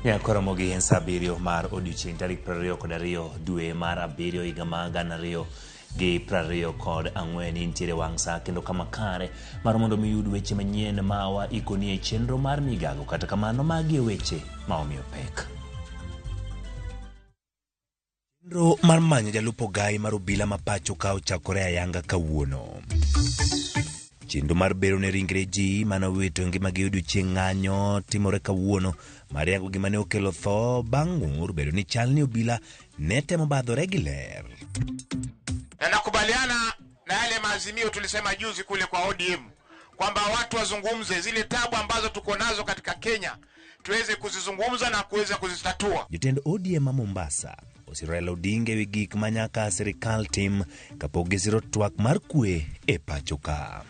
Nyakoromogi en saa abiriyo mar odiochieng' tarik 22 dwe mar abiriyo higa mar 2024. Intiere wang' saa kendo kama kare mar mondo mi iyud weche manyien ma waikoni e chenro mar migago. Kata kamano magi e weche ma omiyo pek. Chenro mar manyo jalup ogai mar obila ma pacho ka ochakore ayanga kawuono. Chenro mar bero ne ringre ji mane owito ngimagi odiochieng' ng'anyo timore kawuono mar yango gima ne okelo tho bang' ng'ur bedo ni chal ni obila ne temo badhore gi ler. Na nakubaliana na yale maazimio tulisema juzi kule kwa ODM kwamba watu wazungumze zile tabu ambazo tuko nazo katika Kenya tuweze kuzizungumza na kuweza kuzitatua. Jotend ODM ma Mombasa osiro Raila Odinga ewi gik ma nyaka sirikal tim kapok gisiro twak mar kwe e pacho ka.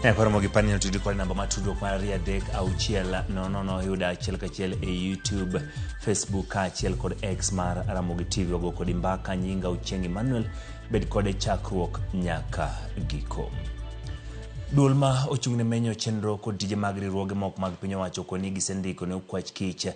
E koro gi panel tudi kod namba mar tudruok mar 23600 yuda achiel kachiel e YouTube, Facebook kaachiel kod X mar Ramogi TV. Wago kodi mbaka nyinga Ochieng Emmanuel, bed kode chakruok nyaka giko. Duol ma ochung' ne menyo chenro kod tije mag riwruoge moko mag piny owacho koni gisendiko ne okwach kich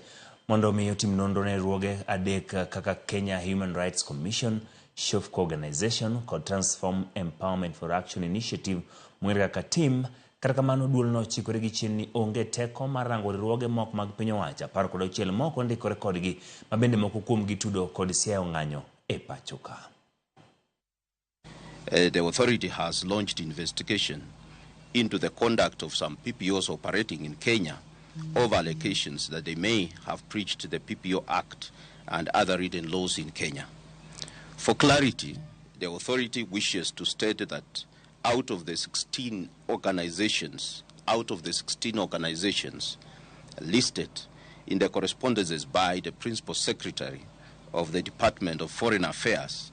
mondo omi otim nonro ne riwruoge adek kaka Kenya Human Rights Commission, Shofco Organization kod Transform Empowerment for Action Initiative mong'ere kaka TEAM. Kata kamano duolno chikore gi chien ni onge teko mar rango riwruoge moko mag piny owacho 16 moko ndikore kodgi ma bende moko kuomgi tudo kod siayo ng'anyo e pacho ka. The authority has launched investigation into the conduct of some PPOs operating in Kenya over allegations that they may have breached the PPO Act and other written laws in Kenya. For clarity, the authority wishes to state that out of the 16 organizations, out of the 16 organizations listed in the correspondences by the Principal Secretary of the Department of Foreign Affairs,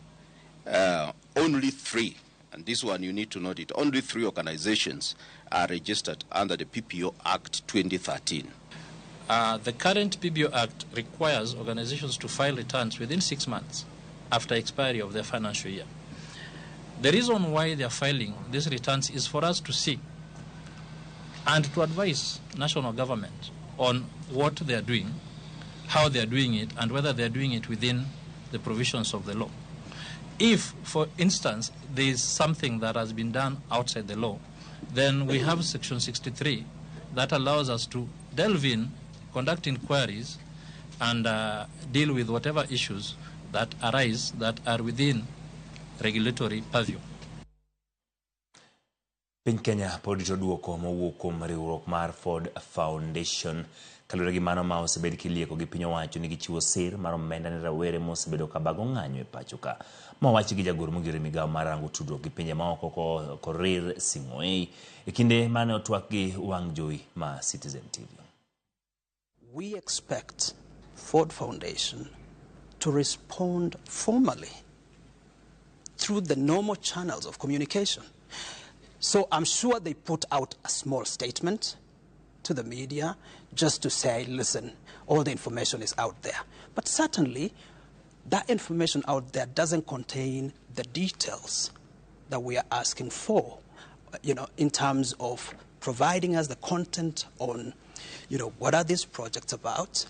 only three, and this one you need to note it, only three organizations are registered under the PPO Act 2013. The current PPO Act requires organizations to file returns within 6 months after expiry of their financial year. The reason why they are filing these returns is for us to see and to advise national government on what they are doing, how they are doing it, and whether they are doing it within the provisions of the law. If, for instance, there is something that has been done outside the law, then we have Section 63 that allows us to delve in, conduct inquiries, and deal with whatever issues that arise that are within regulatory purview. Piny Kenya pod rito duoko mowuok kuom riwruok mar Ford Foundation. Kaluwore gi mano ma osebed kilieko gi piny owacho ni gichiwo sir mar omenda ne rawere mosebedo ka bago ng'anyo e pacho ka. Ma owachi gi jagoro mogire migawo mar rango tudruok gi pinje maoko Korir Sing'oei e kinde mane otwak gi wang' jowi ma Citizen TV. We expect Ford Foundation to respond formally through the normal channels of communication. So I'm sure they put out a small statement to the media just to say, listen, all the information is out there. But certainly, that information out there doesn't contain the details that we are asking for, in terms of providing us the content on, what are these projects about,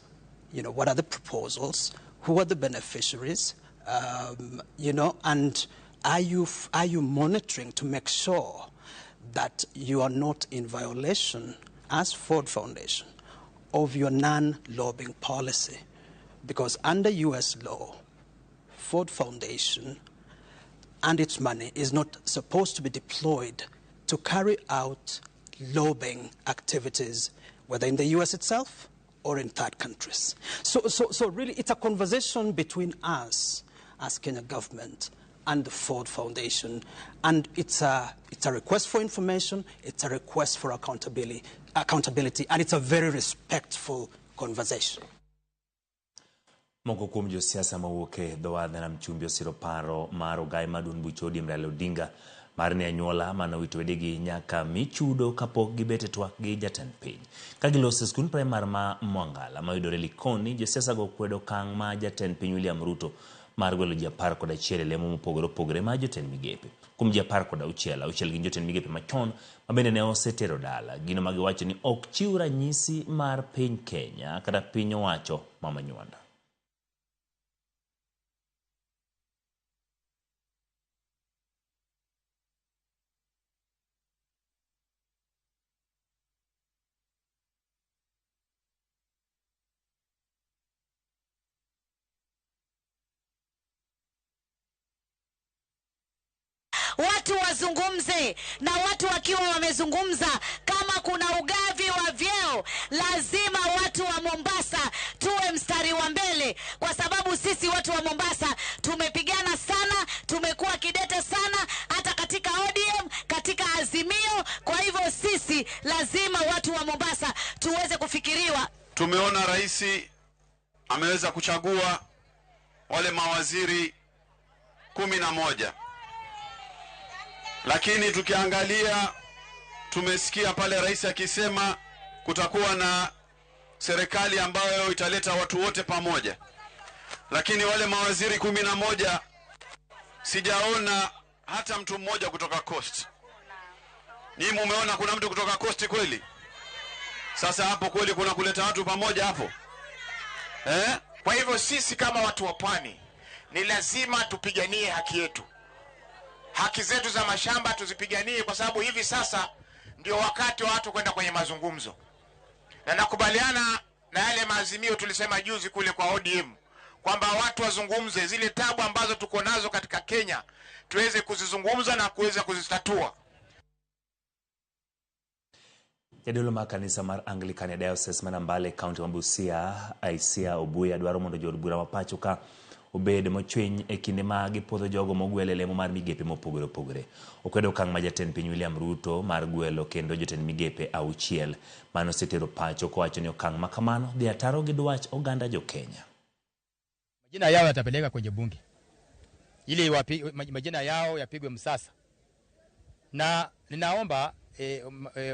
what are the proposals, who are the beneficiaries, and are you monitoring to make sure that you are not in violation, as Ford Foundation, of your non-lobbying policy? Because under U.S. law, Ford Foundation and its money is not supposed to be deployed to carry out lobbying activities, whether in the U.S. itself or in third countries. So really, it's a conversation between us as Kenya government and the Ford Foundation, and it's a request for information, it's a request for accountability, and it's a very respectful conversation. Moko kuom josiasa mawuok e dho wadh Nam Chumbi osiro paro mar ogai mar duond buch ODM Raila Odinga mar ni anyuola mane owito wedegi nyaka mi chudo kapok gibet e twak gi jatend piny. Ka giloso e skund primar ma Mwangala mayudore Likoni, josiasa go kwedo okang' ma jatend piny William Ruto mar gwelo ji 11 e lemo mopogore opogore mar jotend migepe. Kuom ji 16, auchiel gin jotend migepe machon ma bende ne osetero dala. Gino ma giwacho ni ok chiw ranyisi mar piny Kenya kata piny owacho ma Manywanda. Watu wazungumze, na watu wakiwa wamezungumza, kama kuna ugavi wa vyeo, lazima watu wa Mombasa tuwe mstari wa mbele, kwa sababu sisi watu wa Mombasa tumepigana sana, tumekuwa kidete sana, hata katika ODM, katika Azimio. Kwa hivyo sisi lazima watu wa Mombasa tuweze kufikiriwa. Tumeona rais ameweza kuchagua wale mawaziri 11. Lakini tukiangalia, tumesikia pale rais akisema kutakuwa na serikali ambayo italeta watu wote pamoja. Lakini wale mawaziri 11 sijaona hata mtu mmoja kutoka Coast. Ni mumeona kuna mtu kutoka Coast kweli? Sasa hapo kweli kuna kuleta watu pamoja hapo? Kwa hivyo sisi kama watu wa pwani ni lazima tupiganie haki yetu. Haki zetu za mashamba tuzipiganie, kwa sababu hivi sasa ndio wakati wa watu kwenda kwenye mazungumzo. Na nakubaliana na yale maazimio tulisema juzi kule kwa ODM kwamba watu wazungumze zile tabu ambazo tuko nazo katika Kenya, tuweze kuzizungumza na kuweza kuzitatua. Jadolo mar kanisa mar Anglican e Diocese ma Nambale, kaunti ma Busia, Aisia Obuya dwaro mondo jood bura ma pacho ka obed mochwiny e kinde ma gipuodho jogo mogwel e lemo mar migepe mopogore opogore. Okwedo okang' ma jatend piny William Ruto mar gwelo kendo jotend migepe 6 mane osetero pacho, kowacho ni okang' ma kamano dhi ataro gi dwach oganda jo Kenya. Majina yao yatapeleka kwenye bunge ili majina yao yapigwe msasa, na ninaomba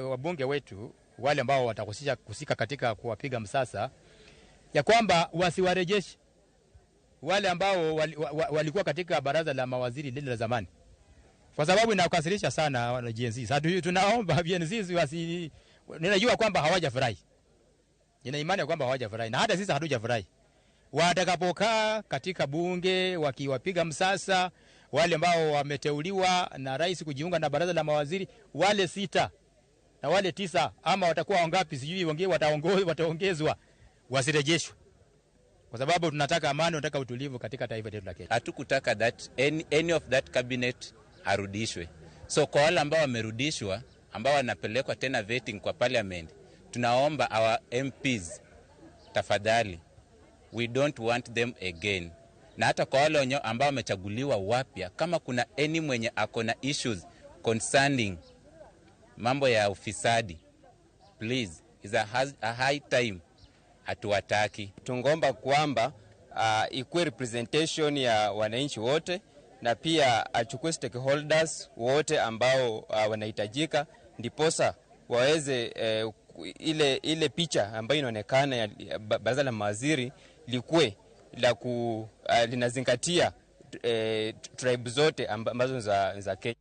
wabunge wetu wale ambao watahusika katika kuwapiga msasa ya kwamba wasiwarejeshe wale ambao walikuwa katika baraza la mawaziri lile la zamani, kwa sababu inakasirisha sana wana Gen Z. Sasa tunaomba Gen Z wasi, ninajua kwamba hawajafurahi, nina imani kwamba hawajafurahi, na hata sisi hatujafurahi. Watakapokaa katika bunge wakiwapiga msasa wale ambao wameteuliwa na rais kujiunga na baraza la mawaziri, wale 6 na wale 9 ama watakuwa wangapi sijui, wengine wataongezwa, wasirejeshwe, kwa sababu tunataka amani, tunataka utulivu katika taifa letu la Kenya. Hatukutaka that any of that cabinet arudishwe. So kwa wale ambao wamerudishwa, ambao wanapelekwa tena vetting kwa parliament, tunaomba our MPs tafadhali, we don't want them again. Na hata kwa wale ambao wamechaguliwa wapya, kama kuna any mwenye ako na issues concerning mambo ya ufisadi, please, is a high time, hatuwataki. Tungomba kwamba ikuwe representation ya wananchi wote, na pia achukue stakeholders wote ambao wanahitajika, ndiposa waweze ile picha ambayo inaonekana ya baraza la mawaziri likuwe la linazingatia tribe zote ambazo za Kenya.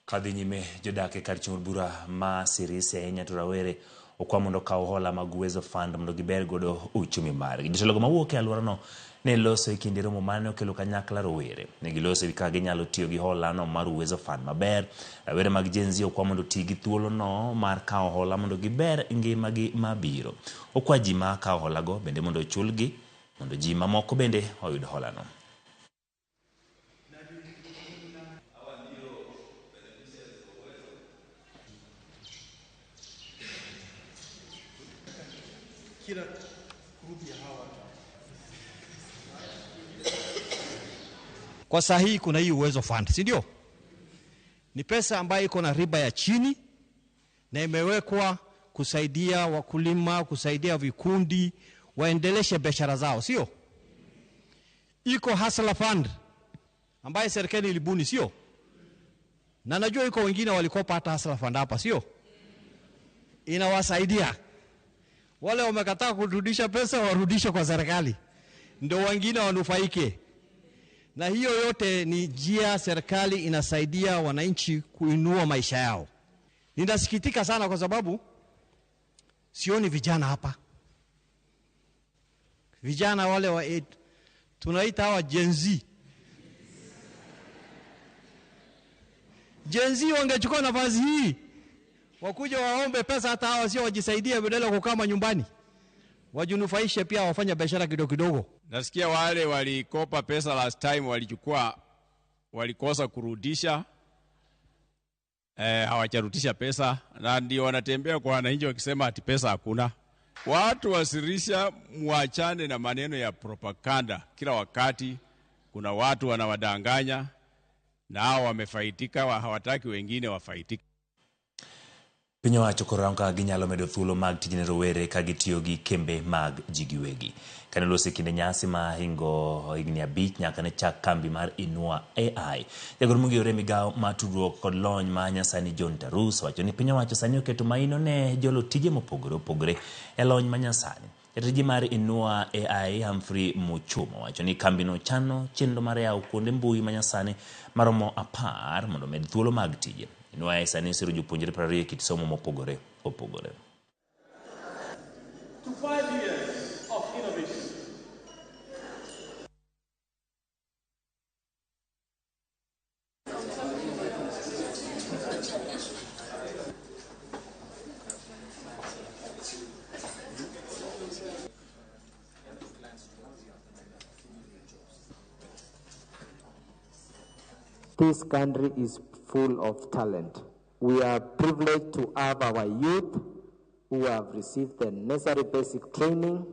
Kadhi nyime jodak e kar chung' bura ma Sirisia ahinya to rawere okwa mondo okaw hola mag Uwezo Fund mondo giber godo uchumi margi. Jotelogo mawuok e alworano ne loso e kinde romo mane okelo kanyakla rowere. Ne giloso e wi kaka ginyalo tiyo gi hola no mar Uwezo Fund maber. Rawere mag Gen Z okwa mondo oti gi thuolono mar kawo hola mondo giber ngimagi mabiro. Okwa ji ma kawo holago bende mondo ochulgi mondo ji mamoko bende oyud holano. Kwa saa hii kuna hii Uwezo Fund, si ndio? Ni pesa ambayo iko na riba ya chini na imewekwa kusaidia wakulima, kusaidia vikundi waendeleshe biashara zao, sio? Iko Hustler Fund ambayo serikali ilibuni, sio? Na najua iko wengine walikopa hata Hustler Fund hapa, sio? Inawasaidia. Wale wamekataa kurudisha pesa warudishe kwa serikali. ndio wengine wanufaike. Na hiyo yote ni njia serikali inasaidia wananchi kuinua maisha yao. Ninasikitika sana kwa sababu sioni vijana hapa. Vijana wale wa tunaita hawa Gen Z. Gen Z wangechukua nafasi hii wakuja waombe pesa, hata hawa sio wajisaidie, badala kukaa nyumbani. Wajinufaishe pia, wafanye biashara kidogo kidogo. Nasikia wale walikopa pesa last time walichukua, walikosa kurudisha, hawajarudisha pesa, na ndio wanatembea kwa wananchi wakisema ati pesa hakuna. Watu wasirisha, muachane na maneno ya propaganda. Kila wakati kuna watu wanawadanganya na hao wamefaidika, hawataki wengine wafaidike. Piny owacho koro rango kaka ginyalo medo thuolo mag tije ne rowere ka gitiyo gi kembe mag ji giwegi. Kane oloso e kinde nyasi ma hingo higni 5 nyaka ne chak kambi mar Inua AI. Jagoro mongirore migawo mar tudruok kod lony ma nyasani John Tarus wacho ni piny owacho sani oketo maino ne jolo tije mopogore opogore e lony ma nyasani. Jatiji mar Inua AI Humphrey Muchuma wacho ni kambino chano chenro mar yawo kuonde mbui ma nyasani maromo 10 mondo omed thuolo mag tije. Inua AI sani osiro jopuonjre 20 e kit somo mopogore opogore. To 5 years of innovation. This country is full of talent. We are privileged to have our youth who have received the necessary basic training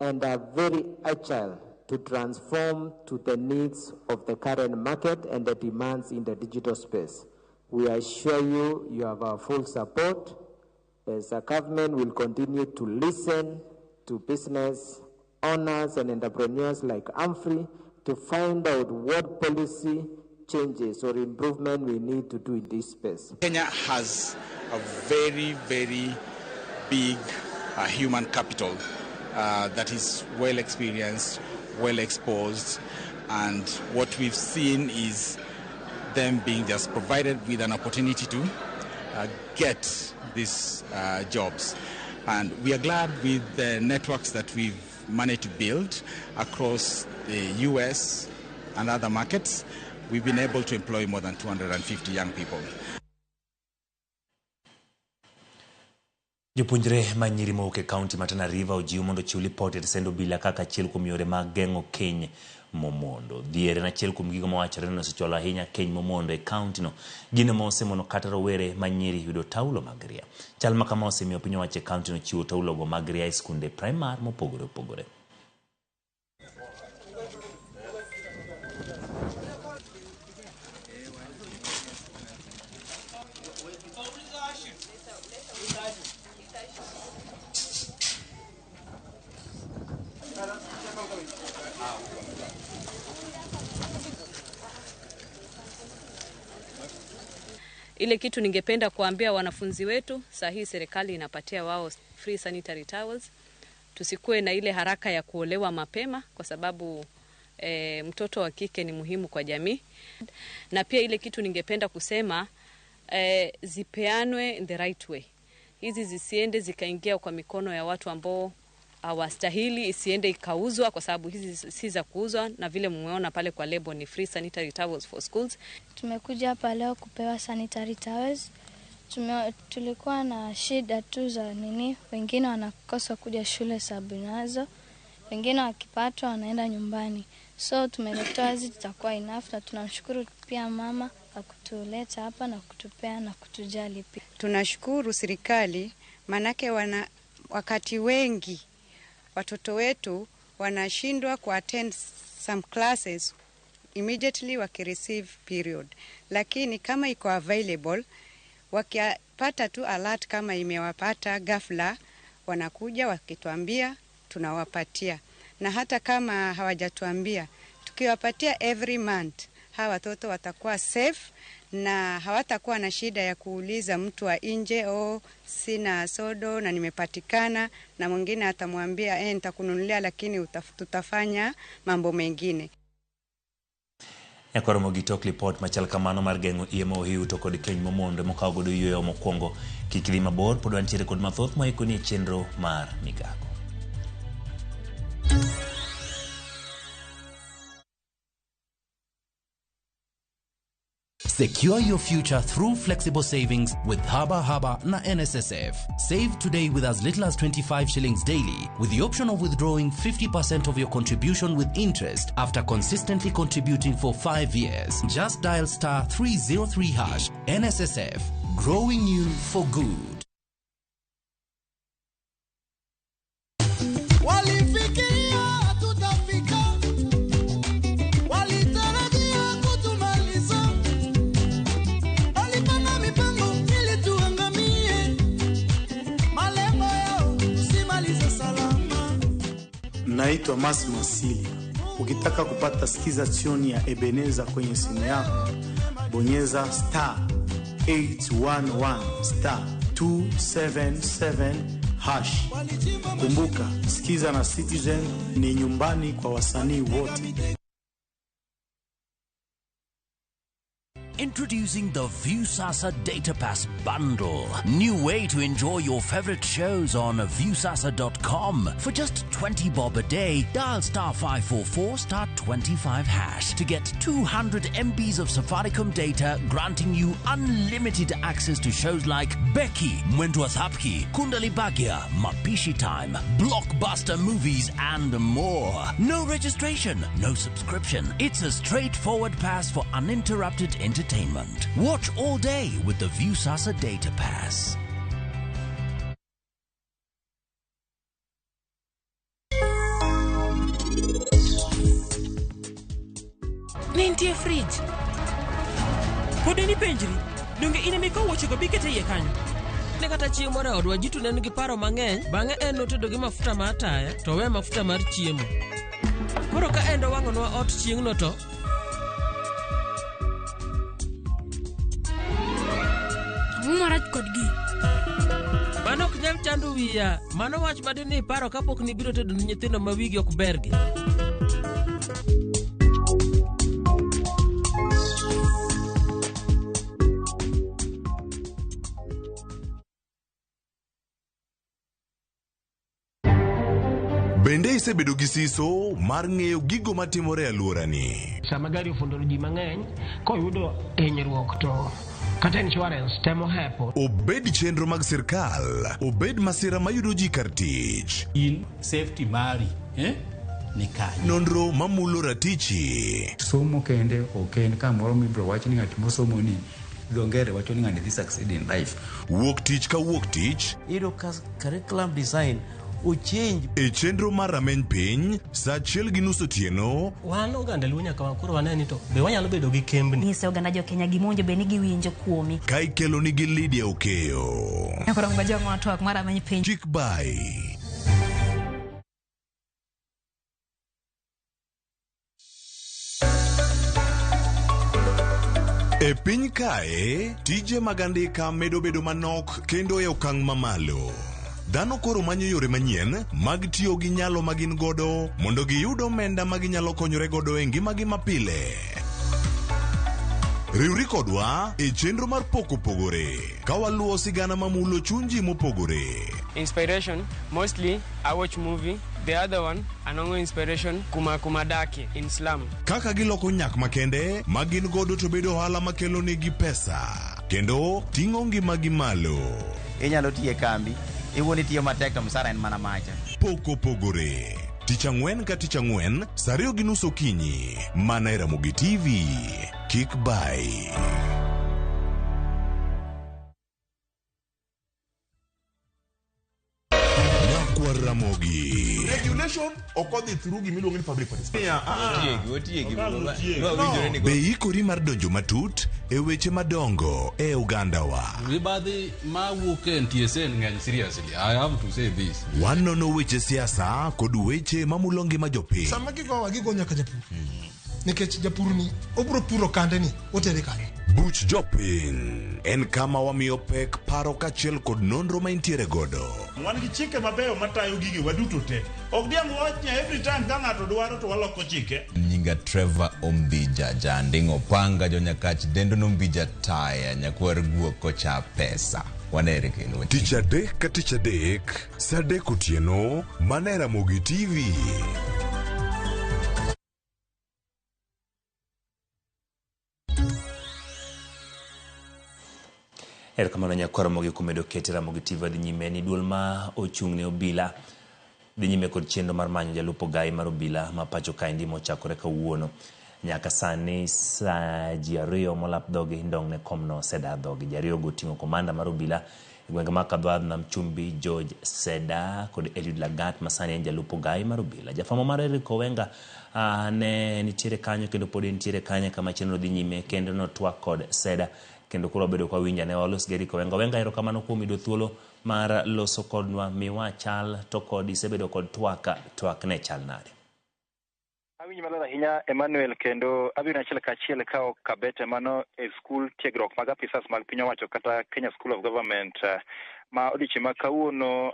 and are very agile to transform to the needs of the current market and the demands in the digital space. We assure you, you have our full support. As a government, we'll continue to listen to business owners and entrepreneurs like Humphrey to find out what policy changes or improvement we need to do in this space. Kenya has a very, very big human capital that is well experienced, well exposed, and what we've seen is them being just provided with an opportunity to get these jobs. And we are glad with the networks that we've managed to build across the US and other markets. We've been able to employ more than 250 young people. Jopuonjre ma nyiri mowuok e kaunti ma Tana River ojiw mondo ochiw lipot e tesend obila kaka achiel kuom yore mag geng'o keny momondo. Dhier en achiel kuom gigo mawachore ni osechwalo ahinya keny momondo e kaunti no. Gino ma osemono kata rowere ma nyiri yudo taulo mag ria. Chal ma kama osemiyo piny owacho e kaunti no chiwo taulogo mag ria e skunde primar mopogore opogore. Ile kitu ningependa kuambia wanafunzi wetu, saa hii serikali inapatia wao free sanitary towels. Tusikue na ile haraka ya kuolewa mapema kwa sababu mtoto wa kike ni muhimu kwa jamii. Na pia ile kitu ningependa kusema, zipeanwe in the right way. Hizi zisiende zikaingia kwa mikono ya watu ambao hawastahili, isiende ikauzwa kwa sababu hizi si za kuuzwa, na vile mmeona pale kwa lebo ni free sanitary towels for schools. Tumekuja hapa leo kupewa sanitary towels. Tulikuwa na shida tu za nini, wengine wanakosa kuja shule sababu nazo, wengine wakipatwa wanaenda nyumbani. So tumeletewa hizi, tutakuwa enough, na tunamshukuru pia mama kwa kutuleta hapa na kutupea na kutujali pia. Tunashukuru serikali manake wakati wengi watoto wetu wanashindwa ku attend some classes immediately wakireceive period. Lakini kama iko available, wakipata tu alert kama imewapata ghafla, wanakuja wakituambia, tunawapatia. Na hata kama hawajatuambia, tukiwapatia every month, hawa watoto watakuwa safe na hawatakuwa na shida ya kuuliza mtu wa nje, oh, sina sodo na nimepatikana, na mwingine atamwambia nitakununulia lakini tutafanya mambo mengine. Nyaka romo gi tok lipot machal kamano mar geng'o iye ma ohiu to kod keny momondo mokawo godo yueyo mokwongo. Kik idhi mabor, pod wantiere kod mathoth moikoni e chenro mar migago. Secure your future through flexible savings with Haba Haba na NSSF. Save today with as little as 25 shillings daily, with the option of withdrawing 50% of your contribution with interest after consistently contributing for 5 years. Just dial star 303#. NSSF, growing you for good. Walifikiria tutafika, walitarajia kutumaliza, walipanga mipango ili tuangamie, malengo yao tusimalize salama. Naitwa Mas Masilia. Ukitaka kupata sikiza tune ya Ebeneza kwenye simu yako, bonyeza star 811 star 277 hash. Kumbuka, sikiza na Citizen ni nyumbani kwa wasanii wote. Introducing the Viusasa Data Pass Bundle. New way to enjoy your favorite shows on Viusasa.com. For just 20 bob a day, dial star 544 star 25 hash to get 200 MBs of Safaricom data, granting you unlimited access to shows like Becky, Mwendwa Thapki, Kundali Bhagya, Mapishi Time, blockbuster movies, and more. No registration, no subscription. It's a straightforward pass for uninterrupted entertainment. Watch all day with the Viusasa Data Pass. Ne nitie frij. Pod en ipenjri, donge in ema ikawo wuochego bikete iye kanyo? Ne kata chieng' moro e odwa ji to ne nigi paro mang'eny, bang'e en notedo gi mafuta mar taya to owe mafuta mar chiemo. Koro ka en dowang'onwa ot chieng'no to Ang'o marach kodgi? Mano ok nyal chando wiya. Mano wach ma dine iparo kapok nibiro tedo ne nyithindo ma wigi ok bergi. Bende isebedo gi siso mar ng'eyo gigo matimore e alworani? Sama gari ofundo ji mang'eny, koyudo hinyruok to kata insurance temo hepo. Obed chenro mag sirkal, obed masira mayudo ji kar tich. In safety mari, ni kanye. Nonro mamulo ratichi. Somo kende ok en kamoro mibiro wach ni ng'at mosomo ni dho ngere wacho ni ng'ani dhi succeed in life. Wuok tich ka wuok tich. Iyudo ka curriculum design ochange. E chenro mar rameny piny, saa 1:30 otieno. Wan oganda Luo nyaka koro wane ni to be wanyalo bedo gi kembni. Nyise oganda jo Kenya gima owinjo bed ni giwinjo kuomi. Ka ikelo nigi Lydia Okeyo. Nyakoro ngajong'o twak mar rameny piny. Chik bai. E piny kae, tije mag andika medo bedo manok kendo e okang' mamalo. Dhano koro manyo yore manyien mag tiyo gi nyalo ma gin godo mondo giyud omenda ma ginyalo konyore godo e ngimagi mapile. Riwri kodwa e chenro mar Pok Opogore ka waluwo sigana mamulo chuny ji mopogore. Inspiration, mostly I watch movie. The other one, anongo inspiration, kuma kumadaki in slum. Kaka giloko nyak makende ma gin godo to bedo ohala makelo negi pesa kendo ting'o ngimagi malo. Inyalo tiyo e kambi, iwuon itiyo matek to msara en mana macha. Pok Opogore. Tich ang'wen ka tich ang'wen, saa 2:30 okinyi, mana e Ramogi TV. Kik bai. Nyakwar Ramogi. Regulation ok odhi through gimiluongo ni public participation. Otiegi, otiegi. No. Be ikori mar donjo matut e weche madongo e ogandawa? Mibadhi mawuok e NTSA ng'eny seriously. I have to say this. Wanono weche siasa kod weche mamulo ngima jopiny. Sama gigowa gigo nyaka japur. Nikech japur ni obiro puro kande ni otere kanye. Buch Jopiny en kama wamiyo pek paro kaachiel kod nonro ma intiere godo. Wan gi chike mabeyo matayo gigewa duto te. Ok diang' wawach ni every time ka ng'ato dwaro to waloko chike. Nyinga Trevor Ombija, janding' opanga, jonyakach dendo nombija taya, nyakwar guok kocha pesa. Wanere kendo. Tich adek ka tich adek, saa adek otieno, mana e Ramogi TV. Erokamano nyakwar Ramogi kuom medo kete Ramogi TV dhi nyime ni duol ma ochung' ne obila dhi nyime kod chenro mar manyo jalup ogai mar obila ma pacho kaendi mochakore kawuono. Nyaka sani sa ji ariyo molap dhogi ndong' ne komno oseda dhogi. Ji ariyogo oting'o komanda mar obila e gwenge ma Kadwadh Nam Chumbi George Seda kod Eliud Lagat ma sani en jalup ogai mar obila. Jafwambo mar Eric Owenga ne nitiere kanyo kendo pod entiere kanyo kama chenro dhi nyime kendo notwak kod Seda kendo koro wabedo kwa winjo ane walos gi Eric Owenga. Owenga erokamano kuom yudo thuolo mar loso kodwa miwa chal to kod isebedo kod twak, twak ne chal nade? Awinji maler ahinya Emmanuel, kendo abiro achiel kachiel ka ok kabete mano e skul tiegruok mag apisas mag piny owacho kata Kenya School of Government ma odiochieng' ma kawuono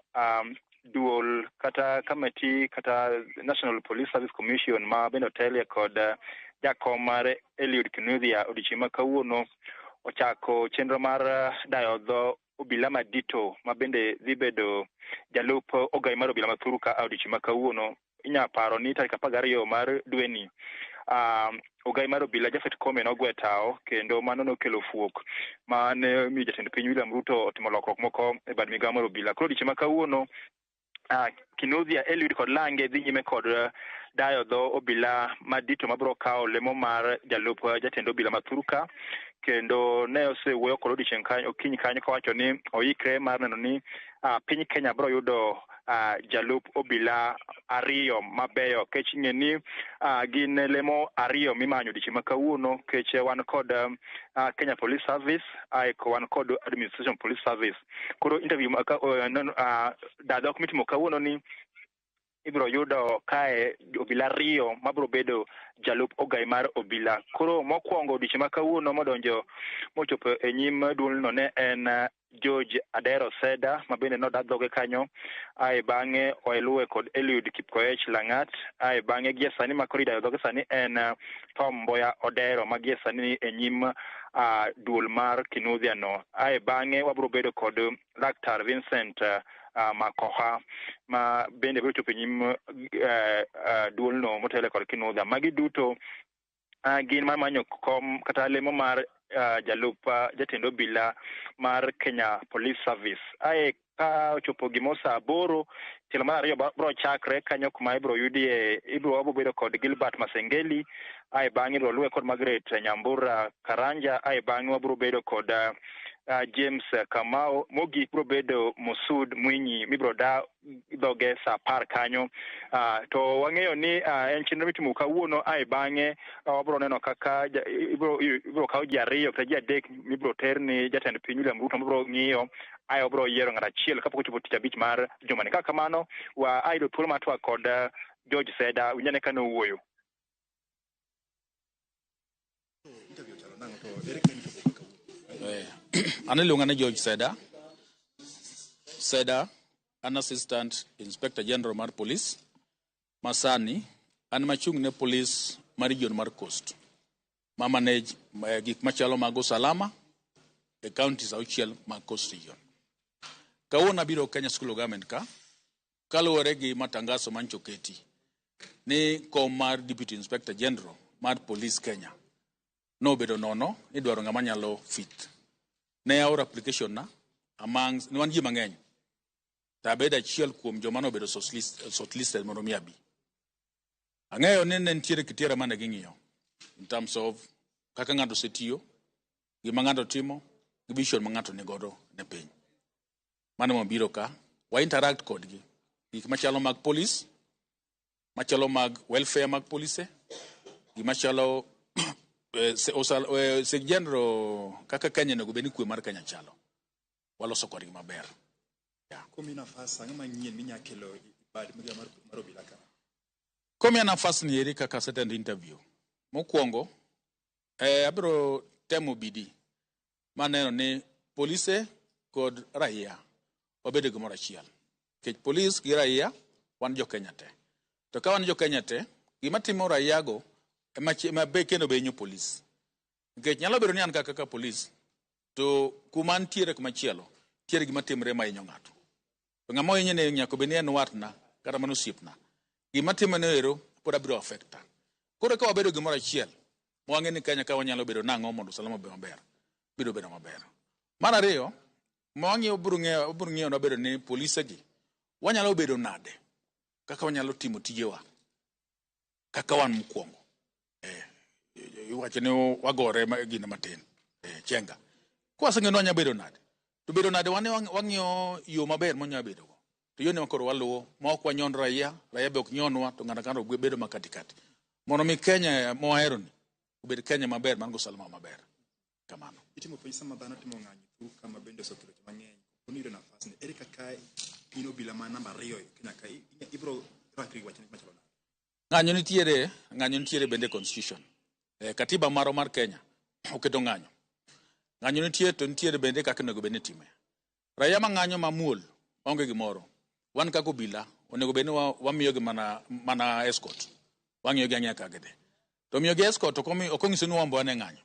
duol kata committee kata National Police Service Commission ma bende otelie kod jakom mar Eliud Kinuthia odiochieng' ma kawuono ochako chenro mar dayo dho obila madito ma bende dhi bedo jalup ogai mar obila ma thuru ka odiochieng' ma kawuono. Inya paro ni tarik 12 mar dweni ogai mar obila Japhet Koome nogwe tao kendo mano nokelo fuok ma ne omiyo jatend piny William Ruto otimo lokruok moko e bad migawo mar obila. Koro odiochieng' ma kawuono Kinuthia, Eliud kod Lange dhi nyime kod dayo dho obila madito mabiro kawo lemo mar jalup jatend obila ma thuru ka, kendo ne osewuoyo kod odiochieng' kanyo okinyi kanyo kowacho ni oikre mar neno ni piny Kenya biro yudo jalup obila ariyo mabeyo kech ing'e ni gin lemo ariyo mimanyo odiochieng' ma kawuono kech wan kod Kenya Police Service ae wan kod Administration Police Service. Koro interview dadhok mitimo kawuono ni ibiro yudo kae obila ariyo mabiro bedo jalup ogai mar obila. Koro mokwongo odiochieng' ma kawuono modonjo mochopo e nyim duolno ne en George Adero Seda ma bende noda dhoge kanyo, ae bang'e oeluwe kod Eliud Kipkoech Lang'at, ae bang'e gie sani ma koro idayo dhoge sani en Tom Mboya Odero ma gie sani ni e nyim duol mar Kinuthia no. Ae bang'e wabiro bedo kod Laktar Vincent Makoha ma bende biro chopo e nyim duolno motelo kod Kinuthia. Magi duto gin mar manyo kom kata lemo mar jalup jatend obila mar Kenya Police Service. Ae ka ochopo gimo saa 8 tielo mar ariyo biro chakre kanyo kuma ibiro yudie ibiro bedo kod Gilbert Masengeli, ae bang'e ibiro luwe kod Margaret Nyambura Karanja, ae bang'e wabiro bedo kod James Kamau, mogik biro bedo Mosud Mwinyi mibiro da dhoge saa 10 kanyo. To wang'eyo ni en chenro mitimo kawuono, ae bang'e wabiro neno kaka ibiro kaw ji ariyo kata ji adek mibiro ter ni jatend piny William Ruto mabiro ng'iyo, ae wabiro yiero ng'at achiel kapok ochopo tich abich mar jumani. Kaka kamano wa ayudo thuolo mar twak kod George Seda, winjane kane owuoyo. An iluonga ni George Seda. Seda an Assistant Inspector General mar Police ma sani an machung' ne police mar region mar Coast ma manage gik machalo mag usalama e counties 6 mag Coast region. Kawuono abiro Kenya School of Government ka kaluwore gi matangazo mancho oketi ni kom mar Deputy Inspector General mar Police Kenya nobedo nono idwaro ng'ama nyalo fit. Ne aoro application na among ne wan ji mang'eny to abedo achiel kuom joma nobedo shortlisted mondo mi abi. Ang'eyo ni ne nitiere criteria mane ging'iyo in terms of kaka ng'ato osetiyo, gima ng'ato timo, gi vision ma ng'ato nigodo ne piny. Mano mabiro ka wa interact kodgi gik machalo mag police, machalo mag welfare mag polise, gima chalo general kaka Kenya onego bed ni kwe mar Kenya chalo. Waloso kodgi maber. Komiyi nafas, ang'o manyien minya kelo e bad migawo mar obila ka? Komiya nafas ni eri kaka asetendo interview. Mokwongo, abiro temo bidii mar neno ni polise kod raia wabedo gimoro achiel. Nikech polis gi raia wan jo Kenya te. To ka wan jo Kenya te, gima timo raia go ema ema be kendo be hinyo polis. Nikech nyalo bedo ni an kaka polis to kuma antiere kumachielo nitiere gima timre ma hinyo ng'ato. To ng'ama ohinye ni nyaka obed ni en watna kata mana osiepna. Gima timre no ero pod abiro affecta. Koro ka wabedo gimoro achiel, ma wang'e ni Kenya ka wanyalo bedo nang'o mondo usalama obed maber, biro bedo maber. Mar ariyo, ma wang'iyo wabiro ng'eyo wabiro ng'iyo wabedo ni polise gi wanyalo bedo nade kaka wanyalo timo tijewa kaka wan mokwongo. Iwacho ni wagore gine matin, chenga. Kwaseng'eyo ni wanyalo bedo nade, to bedo nade wan wang'iyo yo maber mwanyalo bedo go. To yoni koro waluwo ma ok wanyon raia, raia be ok nyonwa, to ng'ato ka ng'ato bedo ma katikati. Mondo mi Kenya mwahero ni obed Kenya maber man gi usalama maber. Kamano. Itimo penj sama dhano timo ng'anyo thuru kama bende osekelo ji mang'eny. Kono iyudo nafas ni ere kaka in obila ma namba 2 e Kenya ka ibiro rakri gi wach machalo nade? Ng'anyo nitiere, ng'anyo nitiere bende e constitution. Katiba marwa mar Kenya oketo ng'anyo. Ng'anyo nitie to nitiere bende kaka onego bed ni itime. Raia ma ng'anyo mamuol maonge gimoro, wan kaka obila onego bed ni wamiyogi mana escort. Wang'iyogi ang'iya kaka gidhi. To miyogi escort ok onyiso ni wan be wan e ng'anyo.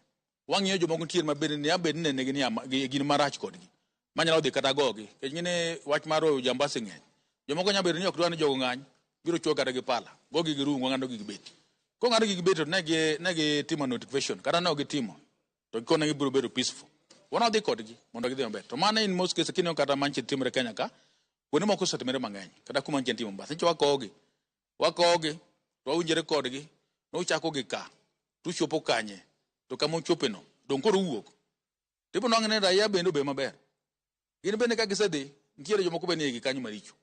Wang'iyo jomoko nitiere ma bende ni abed ni negi ni gin marach kodgi. Manyalo dhi kata gogi. Nikech ng'e wach mar ojambasi ng'eny. Jomoko nyalo bedo ni ok dwar ni jogo ng'any, biro chuo kata gi pala, gogi gi rungu, ng'ado gi gi beti. Kong'ado gi gi beti to ne gitimo notification, kata ne ok gitimo, to gikone gibiro bedo peaceful. Wan wadhi kodgi mondo gidhi maber. To mano in most cases kineno kata manche timore Kenya ka, kuonde moko osetimore mang'eny, kata kuma nitie nitie Mombasa. Nyicha wakowogi, wakowogi, to wawinjore kodgi, nuchako gi ka, tuchopo kanye, to kama uchopeno, dong' koro uwuok. Tipo nwang'o ni raia bende obed maber. Gin bende ka gisedhi, nitiere jomoko bende nie kanyo maricho.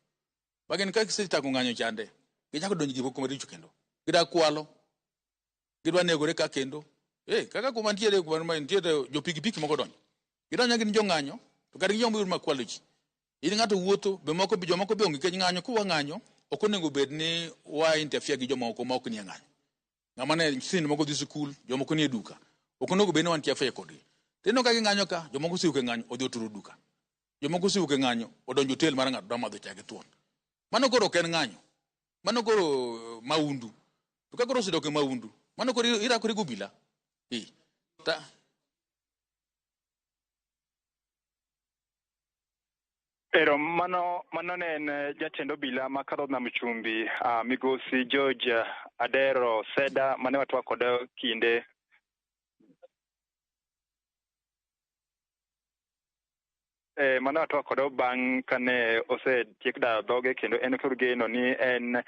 Ma gin ka gisechako ng'anyo chande, gichako donjo gik moko maricho kendo. Gidwa kwalo, gidwa negore ka kendo. Kaka kuma nitiere, kuma nitiere jo pikipiki moko donjo. Gidonjo gin jong'anyo, to kata gin joma kwalo ji. In ng'ato wuotho, be moko, jomoko be onge nikech ng'anyo, kwa ng'anyo, ok onego bed ni wa interfere gi jomoko ma ok nie ng'anyo. Ng'ama ne nyithindo moko dhi sikul, jomoko nie duka. Ok onego bed ni wan interfere kodgi. Tineno ka ging'anyo ka, jomoko osewuok e ng'anyo, odhi oturo duka. Jomoko osewuok e ng'anyo, odonjo hotel mar ng'ato dwa madho chai gi thuon. Mano koro ok en ng'anyo. Mano koro maundu. To ka koro osedok e maundu, mano koro irakori gi obila. Ta Ero, mano ne en jatend obila ma kadho nam chumbi, migosi George Adero Seda, mane watwak kode kinde mane watwak kode bang' kane osetiek dayo dhoge, kendo en kod geno ni en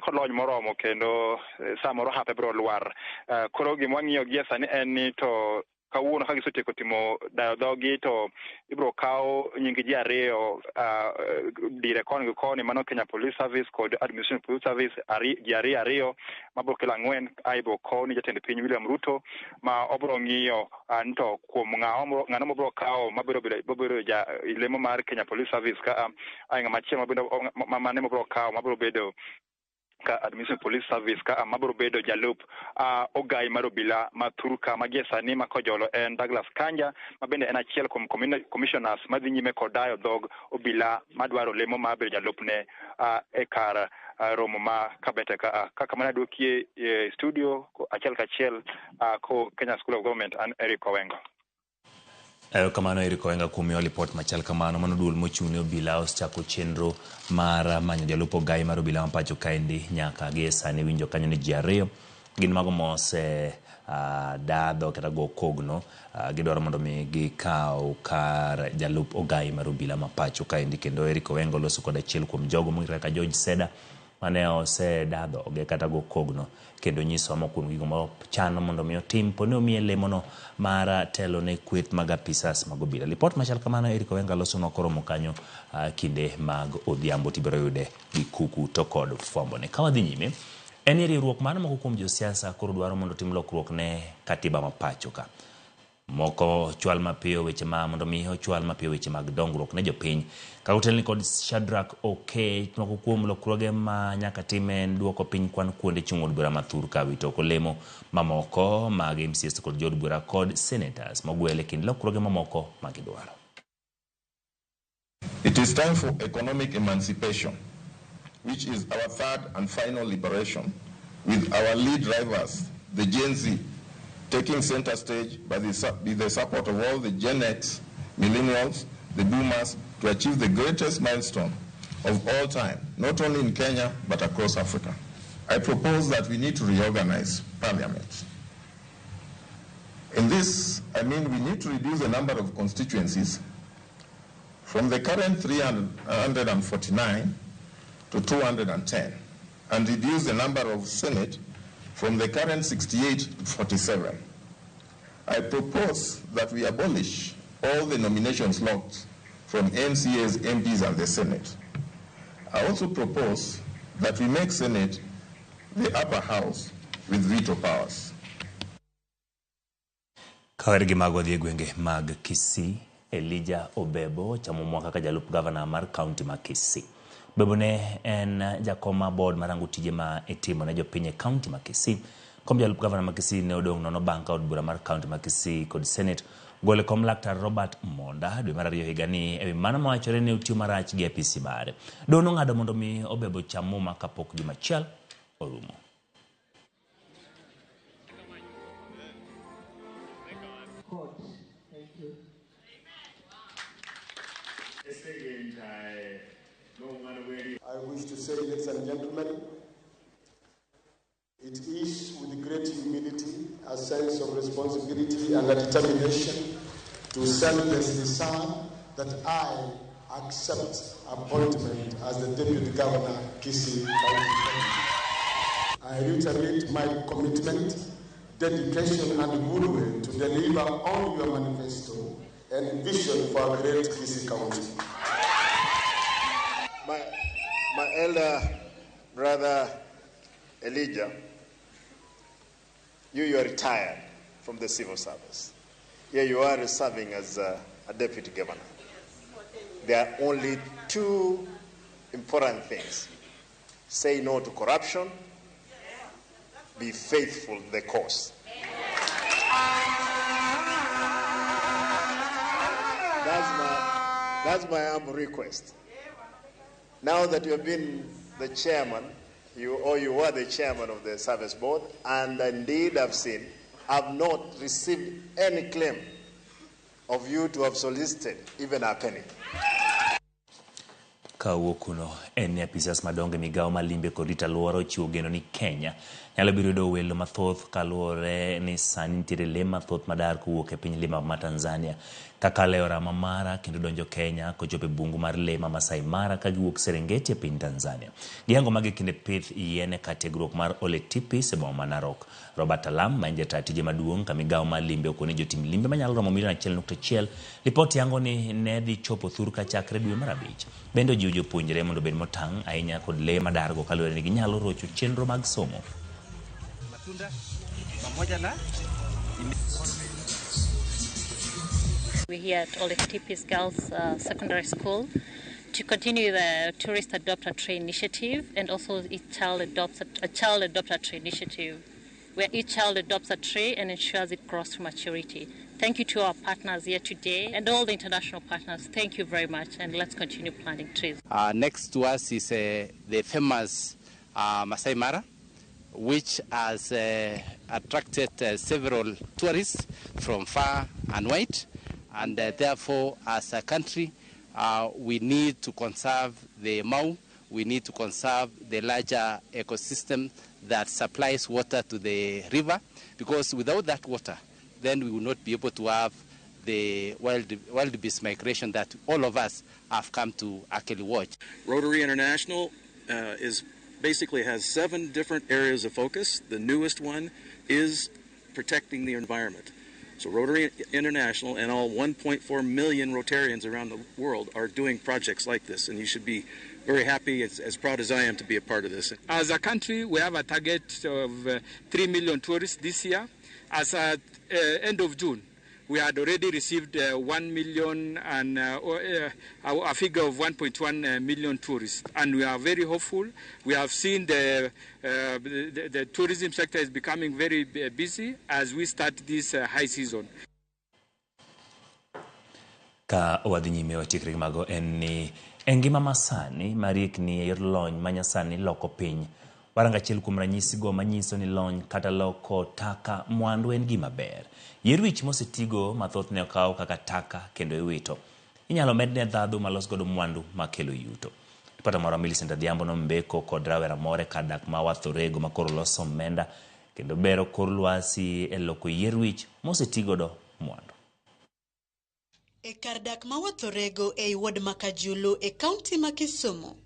kod lony moromo kendo samoro hape biro lwar. Koro gima wang'iyo gie sani en ni to kawuono ka gisetieko timo dayo dhogi to ibiro kaw nying ji 2 dire koni gi koni, mano Kenya Police Service kod Administration Police Service, ji 2 mabiro kelo 4. Ae ibiro kow ni jatend piny William Ruto ma obiro ng'iyo ni to kuom ng'ano mobiro kawo mabiro bedo ja lemo mar Kenya Police Service ka ae ng'ama chielo mane mobiro kawo mabiro bedo ka Administration Police Service ka mabiro bedo jalup ogai mar obila ma thurka ma gie sani ma kojolo en Douglas Kanja, ma bende en achiel kuom commissioners madhi nyime kod dayo dhog obila madwaro lemo mar bedo jalupne e kar romo ma Kabete ka. Kaka mana duokie e studio achiel kachiel ko Kenya School of Government, an Eric Owengo. Erokamano Eric Owenga kuom miyo lipot machal kamano. Mano duol mochung' ne obila osechako chenro mar manyo jalup ogai mar obila ma pacho kaendi nyaka gie sani. Winjo kanyo ni ji 2 gin mago mose dadho kata go kogno, gidwaro mondo mi gikaw kar jalup ogai mar obila ma pacho kaendi. Kendo Eric Owenga loso kod achiel kuom jogo mong'ere kaka George Seda mane osedadho oge kata go kogno, kendo nyisowa moko kuom gigo ma chano mondo mi otim poni omiye lemono mar telo ne kweth mag apisas mag obila. Lipot machal kamano Eric Owenga loso nokoromo kanyo kinde mag odhiambo tibiro yude gi kuku to kod fwambo ne. Ka wadhi nyime, en ni riwruok mar moko kuom josiasa koro dwaro mondo otim lokruok ne katiba ma pacho ka. Moko chwal mapiyo weche ma mondo mi ochwal mapiyo weche mag dongruok ne jopiny. Ka otelni kod Shadrack Okech, moko kuom lokruoge ma nyaka tim en duoko piny kwan kuonde chung' od bura mathur ka wito oko lemo mamoko mag MCAs kod jood bura kod senators mogwel e kind lokruoge mamoko ma gidwaro. It is time for economic emancipation, which is our third and final liberation, with our lead drivers, the Gen Z, taking center stage by the support of all the Gen X, millennials, the boomers, to achieve the greatest milestone of all time, not only in Kenya, but across Africa. I propose that we need to reorganize parliament. In this, I mean we need to reduce the number of constituencies from the current 349 to 210, and reduce the number of Senate from the current 68 to 47. I propose that we abolish all the nomination slots from MCAs, MPs, and the Senate. I also propose that we make Senate the upper house with veto powers. Kawer gi mago dhi e gwenge mag Kisii, Elijah Obebo chamo mwaka kaka jalup gavana mar kaunti ma Kisii. Obebo ne en jakom mar board marango tije ma itimo ne jopiny e kaunti ma Kisii. Kom jalup gavana ma Kisii ne odong' nono bang' ka od bura mar kaunti ma Kisii kod Senate golo e kom laktar Robert Monda dwe mar ariyo higani ewi mano mawachore ni otiyo marach gi apisi mare. Doho nong'ado mondo mi Obebo cham muma kapok juma achiel orumo. I wish to say, ladies and gentlemen, it is with great humility, a sense of responsibility, and a determination to selflessly serve that I accept appointment as the Deputy Governor, Kisii County. I reiterate my commitment, dedication, and goodwill to deliver on your manifesto and vision for a great Kisii County. My elder brother Elijah, you are retired from the civil service. Here you are serving as a deputy governor. There are only two important things. Say no to corruption. Be faithful to the cause. That's my humble request. Now that you have been the chairman, you were the chairman of the service board, and indeed I've not received any claim of you to have solicited even a penny. Kawuok kuno en ni apisas madongo e migawo mar limbe kod rito alwora ochiwo geno ni Kenya nyalo biro yudo welo mathoth kaluwore ni sani nitiere lee mathoth madar kowuok e piny lima ma Tanzania kakalo e Orama Mara kendo donjo Kenya kochopo e bungu mar lee ma Masai Mara ka giwuok Serengeti e piny Tanzania. Gihango magi kinde pith yien e kar tiegruok mar Ole Tipis e boma ma Narok. Robert Alam ma en jataa tije maduong' ka migawo mar limbe okone jotim limbe manyalo romo milion 1.1. Lipot yango ni ne dhi chopo thur ka chakre dwe mar 5. Bende ojiwo jopuonjre mondo obed motang' ahinya kod lee madargo kaluwore ni ginyalo rocho chenro mag somo. We're here at Ole Tipis Girls Secondary School to continue the Tourist Adopt a Tree initiative, and also each child adopts a child adopt a tree initiative, where each child adopts a tree and ensures it grows to maturity. Thank you to our partners here today and all the international partners. Thank you very much, and let's continue planting trees. Next to us is the famous Masai Mara, which has attracted several tourists from far and wide, and therefore, as a country, we need to conserve the Mau, we need to conserve the larger ecosystem that supplies water to the river, because without that water, then we will not be able to have the wildebeest migration that all of us have come to actually watch. Rotary International basically has 7 different areas of focus. The newest one is protecting the environment. So Rotary International and all 1.4 million Rotarians around the world are doing projects like this, and you should be very happy, as proud as I am to be a part of this. As a country, we have a target of 3 million tourists this year. As at end of June, We had already received 1 million and a figure of 1.1 million tourists, and we are very hopeful. We have seen the tourism sector is becoming very busy as we start this high season. Ka wadhi nyime watiekre gi mago en ni e ngima masani mariekni e yor lony manyasani loko piny. Warango achiel kuom ranyisigo manyiso ni lony kata loko taka mwandu en gima ber. Yier wich mosetigo mathoth ne okaw kaka taka kendo iwito. Inyalo medne ndhadhu malos godo mwandu makelo yuto. Ripota marwa Millicent Adhiambo nombeko kod rawera moro e kar dak ma Wathorego makoro loso omenda kendo bero kor lwasi e loko yier wich mosetigodo mwandu. E kar dak ma Wathorego ei ward ma Kajulu e kaunti ma Kisumu,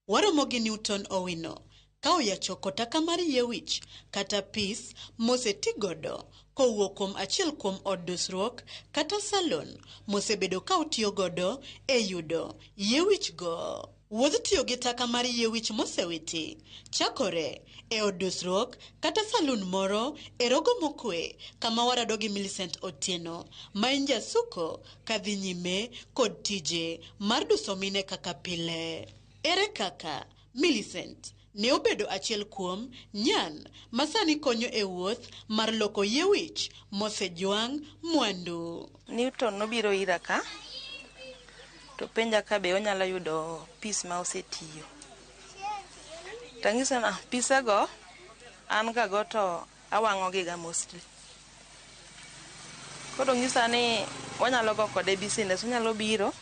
waromo gi Newton Owino ka oya choko taka mar yie wich kata pis mosetigodo kowuok kuom achiel kuom od dusruok kata salon mosebedo ka otiyo godo e yudo yie wich go. Wuodh tiyo gi taka mar yie wich mosewiti chakore e od dusruok kata salon moro e rogo mokwe kama warado gi Millicent Otieno ma en jasuko kadhi nyime kod tije mar duso mine kaka pile. Ere kaka Millicent ne obedo achiel kuom nyan masani konyo e wuoth mar loko yie wich mosejwang' mwandu. Newton nobiro ira ka to penja ka be onyalo yudo pis ma osetiyo. Tang'ise na pisego an ga go to awang'o gi ga mostly. Koro ng'isa ni wanyalo go kode business, onyalo biro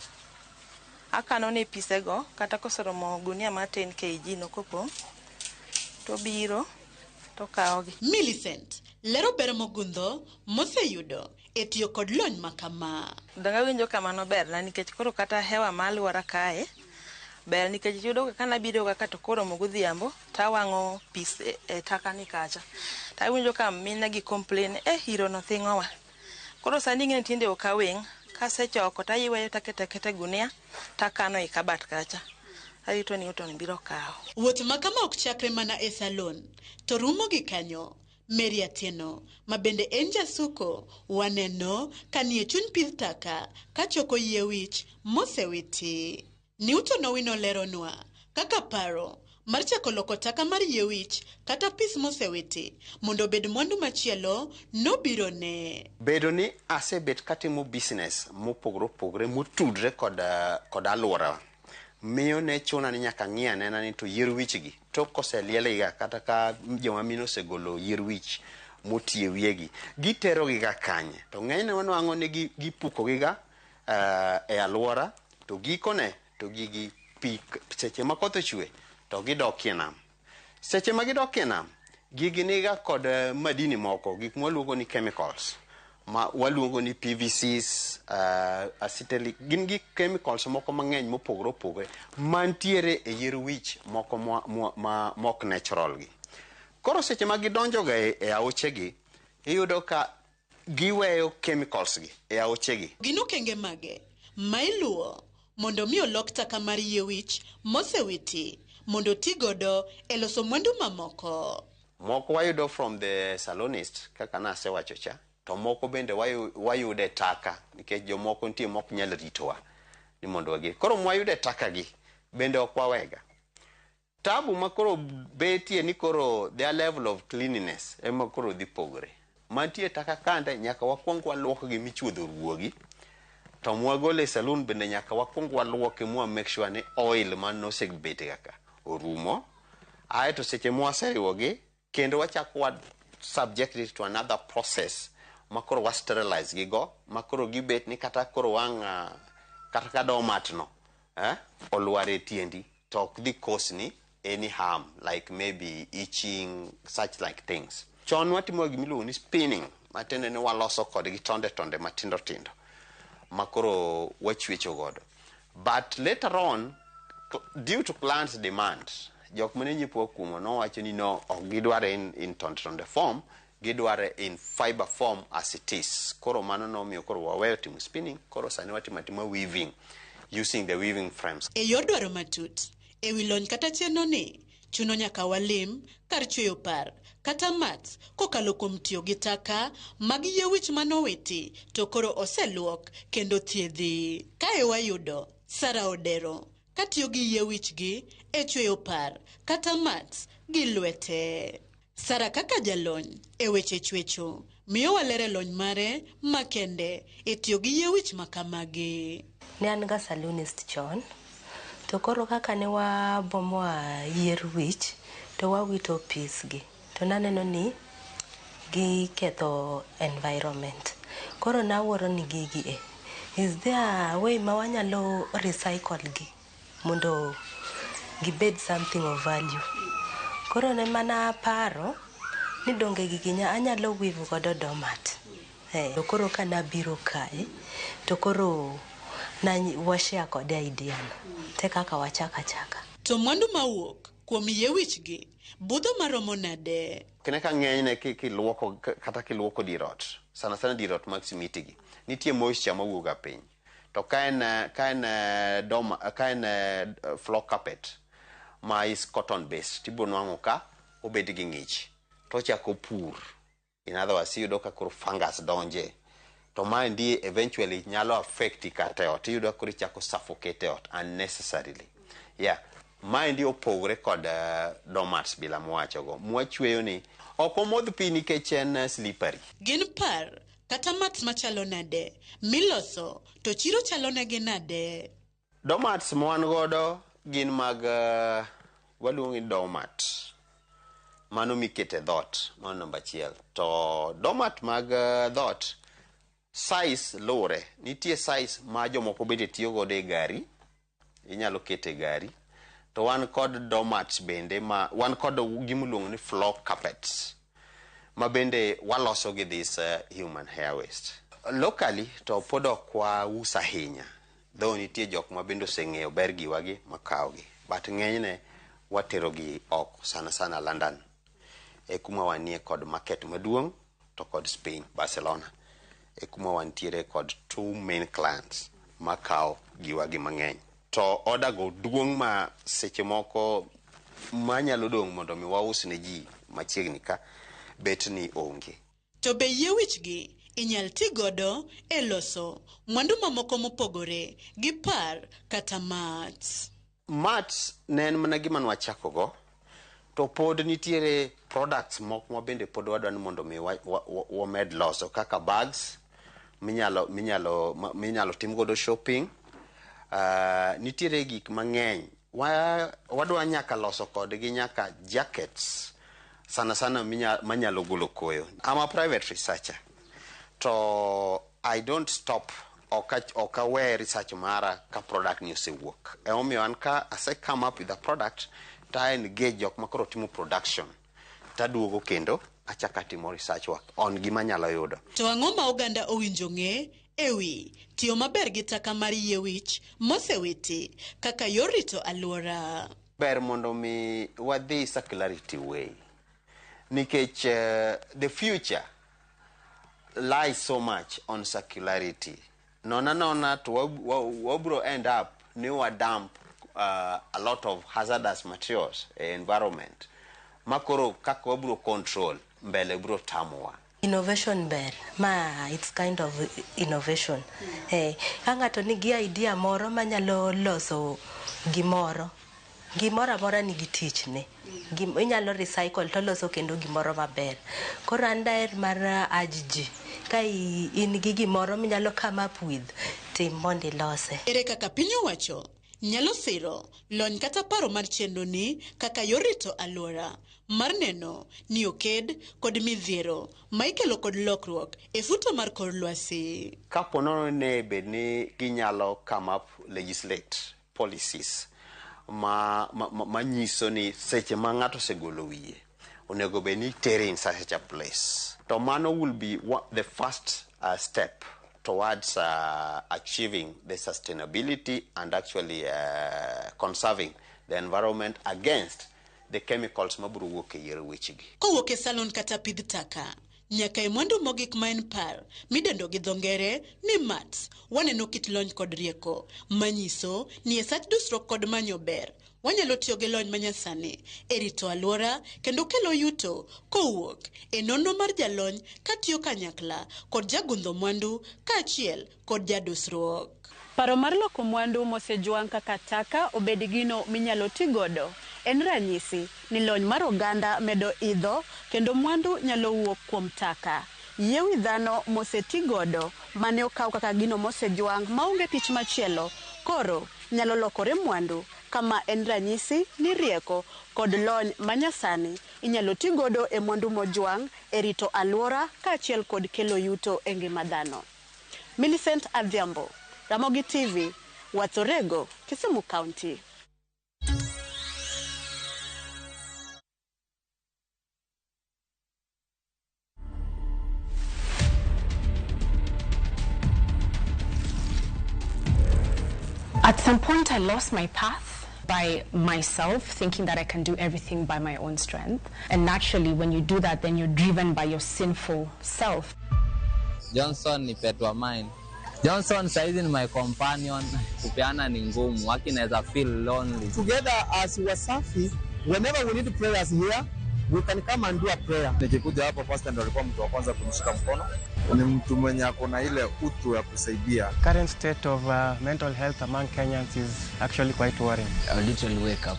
akano ne pisego kata koseromo gunia mar 10 kg no kopong' to biro to kawogi. Millicent lero ber mogundho moseyudo e tiyo kod lony makama. Donge awinjo kamano berna nikech koro kata hewa ma alwora kae ber nikech yudo ka nabiro kaka to koromo godhiambo tawang'o pis e taka ni kacha. Tawinjo ka mine gi complain iro no thing'owa. Koro sani ing'e ni tinde ok aweng', kasechoko tayweyo taketo aketa e gunia takano e kabat kacha. Arito ni Newton biro kawo. Wuoth ma kama ok chakre mana e salon to rumo gi kanyo. Mary Atieno ma bende en jasuko waneno ka nie chuny pidh taka kachoko yie wich mosewiti. Newton Owino leronwa kaka paro mar chako loko taka mar yie wich kata pis mosewiti mondo obed mwandu machielo nobirone. Bedo ni asebet katimo business mopogore opogore motudre kod alworawa miyo ne chuna ni nyaka ang'i anena ni to yier wichgi tok koselielgiga kata ka joma mine osegolo yier wich moti e wiyegi giterogiga kanye to ng'enyne wanwang'o ni gipukogiga e alwora to gikone to gigi pi seche ma koth ochwe to gidokie nam. Seche ma gidokie nam, gigi niga kod madini moko, gik mwaluongo ni chemicals, ma waluongo ni PVCs, acetylic, gin gi chemicals moko mang'eny mopogore opogore mantiere e yier wich moko ma mok natural gi. Koro seche ma gidonjoga e aochegi, iyudo ka giweyo chemicals gi e aochegi. Gin okenge mage ma iluwo mondo mi olok taka mar yie wich mosewiti mondo ti godo e loso mwandu mamoko? Moko wayudo from the salonist kaka nasewacho cha, to moko bende wayude taka nikech jomoko nitie mok nyal ritowa ni mondo wagi. Koro mwayude taka gi bende ok wawega. Tabu ma koro betie ni koro their level of cleanliness ema koro dhi pogore. Mantie taka kande nyaka wakwong waluokgi michuodho ruogi. To mwagole e saloon bende nyaka wakwong waluoke mwa make sure ni oil manosebet ga ka orumo. Aeto seche mwaseriwogi kendo wachako wa subject it to another process ma koro wa sterilize gigo ma koro gibet ni kata koro wang' kata ka doormat no olwar e tiendi to ok dhi cause ni any harm like maybe itching, such like things. Chon watimo gimiluongo ni spinning, matiende ni waloso kodgi tonde tonde matindo tindo ma koro wachwecho godo. But later on, due to clients demand, jok mane nyiepo kuomwa nowacho ni no, ok gidware in tonde tonde form, gidware in fiber form as it is. Koro mano nomiyo koro waweyo timo spinning, koro sani watimo atima weaving using the weaving frames. E yor dwaro matut e wi lony kata chenro ni, chuno nyaka walim kar chweyo par kata mats kokalo kuom tiyo gi taka mag yie wich manowiti to koro oseluok kendo thiedhi. Kae wayudo Sara Odero katiyo gi yie wichgi e chweyo par kata mats gi lwete. Sara kaka jalony e weche chwecho miyo waler e lony mare makende e tiyo gi yie wich makamagi. Ne an ga salonist chon, to koro kaka ne wabomoa yier wich to wawito pis gi, to naneno ni giketho environment. Koro nawuoro ni gigi e, is there a way ma wanyalo recycle gi mondo gibed something of value? Koro ne mana paro ni donge gigi anyalo weave godo doormat. To koro kanabiro kae, to koro na washare kode idea no. Te kaka wachaka chaka. To mwandu mawuok kuom yie wichgi budho maromo nade? Kine ka ng'enyne kiluoko kata kiluoko dier ot, sana sana dier ot mag simiti gi, nitie moisture mawuok ga piny. To ka en doma, ka en floor carpet ma is cotton based, tibiro nwang'o ka obed gi ng'ich to ochako pur. In other words, iyudo ka koro fungus donje. To maendi eventually nyalo affect kata e ot. Iyudo ka koro ichako suffocate e ot unnecessarily. Yeah. Maendi opogore kod doormats bila mwawachogo. Mwachweyo ni ok omodh pi nikech en slippery. Gin par kata mats machalo nade miloso to chiro chalo negi nade? Doormats mwan godo gin mag waluongo ni doormat. Mano mikete dhot, mano namba achiel. To doormat mag dhot size luwre. Nitie size ma jomoko bende tiyo godo e gari, inyalo kete e gari. To wan kod doormats bende ma wan kod gimiluongo ni floor carpets ma bende waloso gi this human hair waste. Locally to pod ok waus ahinya. Though nitie jok ma bende oseng'eyo ber giwagi makawogi. But ng'enyne watero gi oko, sana sana London. E kuma wanie kod market maduong' to kod Spain, Barcelona. E kuma wantiere kod two main clients makawo giwagi mang'eny. To order go duong' ma seche moko manyalo dong' mondo mi waus ne ji machiegni ka bet ni onge. To be yie wichgi inyal ti godo e loso mwandu mamoko mopogore gi par kata mats? Mats ne en mana gima nwachako go, to pod nitiere products moko ma bende pod wadwa ni mondo mi wamed loso kaka bags minyalo tim godo shopping. Nitiere gik mang'eny. Wadwa nyaka loso kodgi nyaka jackets sana sana manyalo golo koyo. I'm a private researcher. To I don't stop. Ok awe research mara ka product ni osewuok. Emomiyo an ka ase come up with a product to I engage jok makoro timo production. Taduogo kendo achako atimo research work on gima anyalo yudo. To ang'o ma oganda owinjo ng'e ewi tiyo maber gi taka mar yie wich mosewiti kaka yor rito alwora? Ber mondo mi wadhi circularity way. Nikech the future lies so much on circularity. Nona nona to wabro end up ni wa dump a lot of hazardous materials e environment. Makoro kaka wabro control mbele bro tamowa. Innovation ber, ma it's kind of innovation. Ka ng'ato nigi idea moro manyalo loso gimoro, gimoro amora nigi tichne. Inyalo recycle to loso kendo gimoro maber. Koro an daher mar urge ji, ka in gi gimoro minyalo come up with, tim mondo ilose. Ere kaka piny owacho nyalo siro lony kata paro mar chenro ni kaka yor rito alwora mar neno ni oked kod midhiero ma ikelo kod lokruok e futo mar kor lwasi? Kapo nono ne bed ni ginyalo come up legislate policies ma nyiso ni seche ma ng'ato osegolo wiye onego bed ni itere in such a place. To mano will be the first step towards achieving the sustainability and actually conserving the environment against the chemicals mabiro wuok e yier wechegi. Kowuok e salon kata pidh taka nyaka e mwandu mogik ma en par midendo gi dho ngere ni mats, waneno kit lony kod rieko manyiso ni e sach dusruok kod manyo ber. Wanyalo tiyo gi lony manyasani e rito alwora kendo kelo yuto kowuok e nonro mar jalony katiyo kanyakla kod jagundho mwandu kaachiel kod jadusruok. Paro mar loko mwandu mosejwang' kaka taka obed gino minyalo ti godo en ranyisi ni lony mar oganda medo idho kendo mwandu nyalo wuok kuom taka. Yie wi dhano moseti godo mane okaw kaka gino mosejwang' maonge tich machielo koro nyalo lokore mwandu kama en ranyisi ni rieko kod lony manyasani inyalo ti godo e mwandu mojwang' e rito alwora kaachiel kod kelo yuto e ngima dhano. Millicent Adhiambo, Ramogi TV, Wathorego, Kisumu County. At some point, I lost my path by myself, thinking that I can do everything by my own strength. And naturally, when you do that, then you're driven by your sinful self. Johnson ni pet wa mine. Johnson saizi ni my companion. Kupeana ni ngumu, waki naweza feel lonely. Together as Wasafi, whenever we need prayers here, we can come and do a prayer. Nikikuja hapo pastor ndo alikuwa mtu wa kwanza kunishika mkono. Ni mtu mwenye ako na ile utu ya kusaidia. Current state of mental health among Kenyans is actually quite worrying. I literally wake up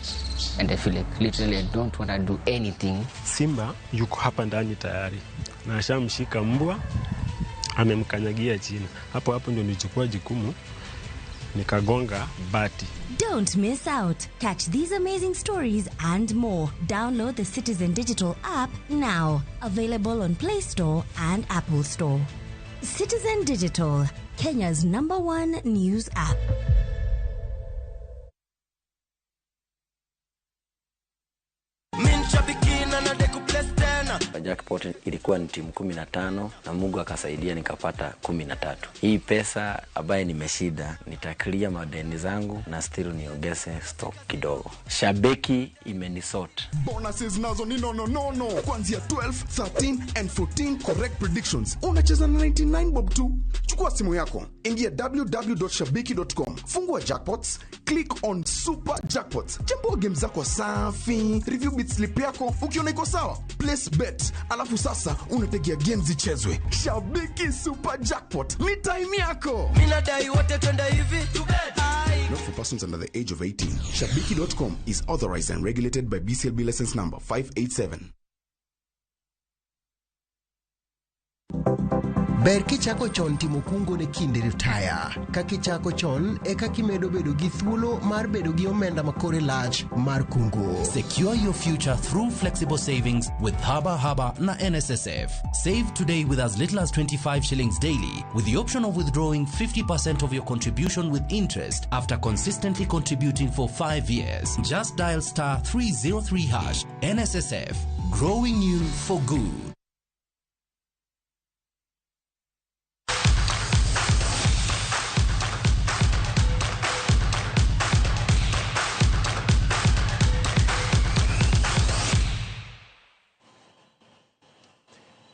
and I feel like literally I don't want to do anything. Simba yuko hapa ndani tayari na ashamshika mbwa, amemkanyagia chini. Hapo hapo ndio nilichukua jukumu nikagonga bati. Don't miss out. Catch these amazing stories and more. Download the Citizen Digital app now. Available on Play Store and Apple Store. Citizen Digital, Kenya's #1 news app. Jackpot ilikuwa ni timu 15 na Mungu akasaidia nikapata 13. Hii pesa ambaye nimeshinda nitaclear madeni zangu na still niongeze stock kidogo. Shabiki imenisort. Bonuses nazo ni no no no no. Kuanzia 12, 13 and 14 correct predictions. Unacheza na 99 bob tu. Chukua simu yako, ingia www.shabiki.com, fungua jackpots, click on super jackpots. Chambua game zako safi, review bit slip yako, ukiona iko sawa, place bet. Alafu sasa unategea games zichezwe. Shabiki Super Jackpot ni time yako. Mimi nadai wote twende hivi. Not for persons under the age of 18. Shabiki.com is authorized and regulated by BCLB license number 587. Ber kichako chon timo kungo ne kinde ritaya. Ka kichako chon e kaka imedo bedo gi thuolo mar bedo gi omenda ma kore lach mar kungo. Secure your future through flexible savings with Haba Haba na NSSF. Save today with as little as 25 shillings daily, with the option of withdrawing 50% of your contribution with interest after consistently contributing for 5 years. Just dial star 303#. NSSF, growing you for good.